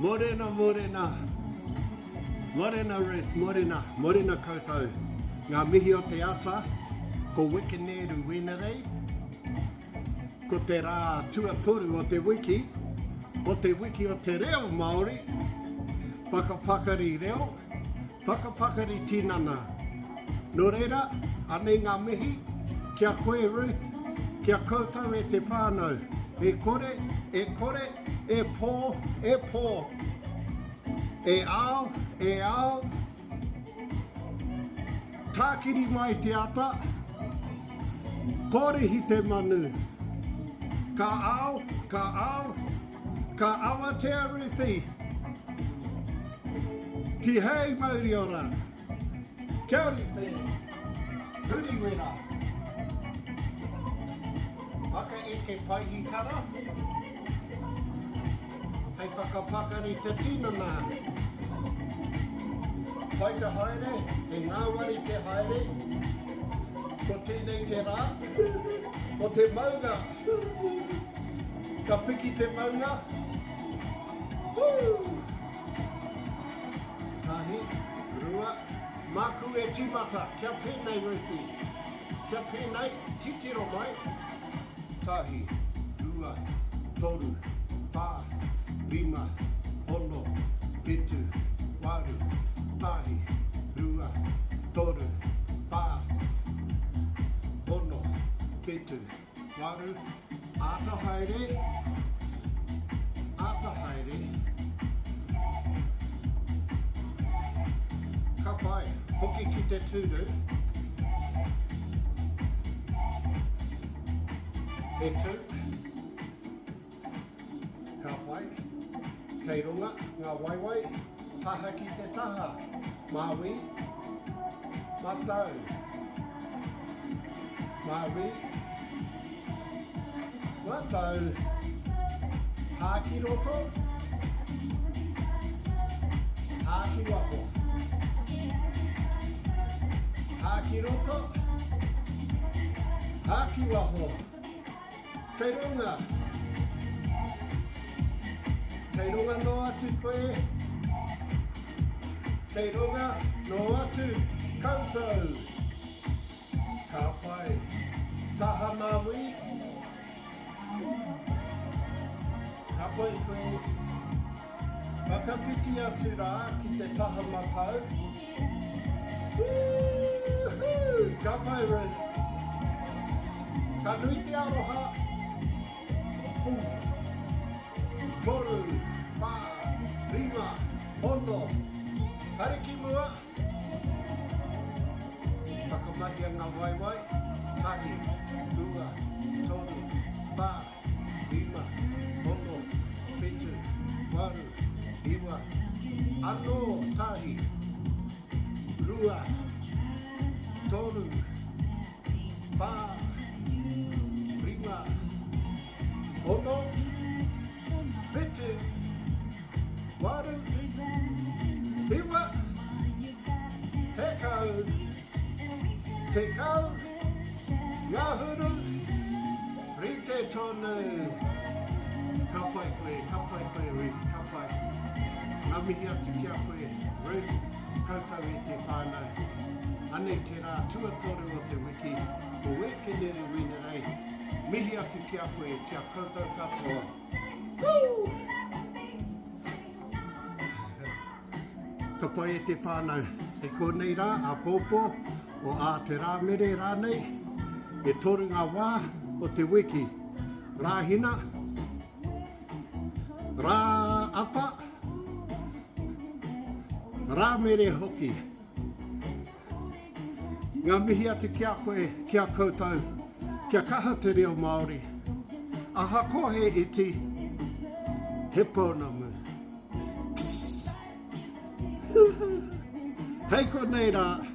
Morena, morena. Morena Ruth, morena, morena koutou. Ngā mihi o te ata, ko Wekeneru Wenerei, ko te rā tuatoru o te wiki, o te wiki o te reo Māori, whakapakari reo, Whakapakari tinana. Nō reira, anei ngā mihi ki a koe Ruth, ki a koutou e te whānau. E kore, e kore, e pō, e pō. E ao, e ao. Tākiri mai te ata, kōrihi te manu. Ka ao, ka ao, Ka awatea Ruthie. Tihei mauri ora. Kia rite. Huri wera. Whakaeke paihikara. Hei whakapakari te tinana. Pai te haere, he ngāwari te haere. Ko tēnei te rā, o te maunga. Ka piki te maunga. Woo! Tahi, rua, māku e tīmata. Kia pēnei, Ruthie. Kia pēnei, titiro mai. Tahi, rua, toru, whā, rima, ono, whitu, waru, tahi, rua, toru, whā, ono, whitu. Waru, āta haere, āta haere. Ka pai, hoki ki te tūru. E tū. Ka pai. Kei runga ngā waewae, taha ki te taha. Māui, matau. Māui, matau. Hā ki roto, hā ki waho. Hā ki roto, hā ki waho. Kei runga. Kei runga noa atu koe. Kei runga noa atu koutou. Ka pai. Taha Māui. Ka pai koe. Whakawhiti atu rā ki te taha matau. Woohoo! Ka pai Ruth. Ka nui te aroha. Toru, whā, rima, ono. Haere ki mua. Whakamahia ngā waewae. Tahi, rua, toru, whā, rima, ono, whitu, waru, iwa, anō, tahi, rua, toru, whā, rima, ono, whitu, waru, iwa, tekau, tekau, ngahuru, rite tonu. Ka pai koe, ka pai koe Ruth, ka pai. Ngā mihi atu ki a koe Ruth, koutou e te whānau. Anei te rā tuatoru o te wiki, ko Wekeneru Wenerei. Mihi atu ki a koe, ki a koutou katoa. Woo! Ka pai e te whānau, hei konei rā, āpōpō, o ā te Rāmere rānei, e toru ngā wā o te wiki, Rāhina, Rāapa, Rāmere hoki. Ngā mihi atu ki a koe, ki a koutou, kia kaha te reo Māori. Ahakoa he iti, he pounamu. Hei konei rā.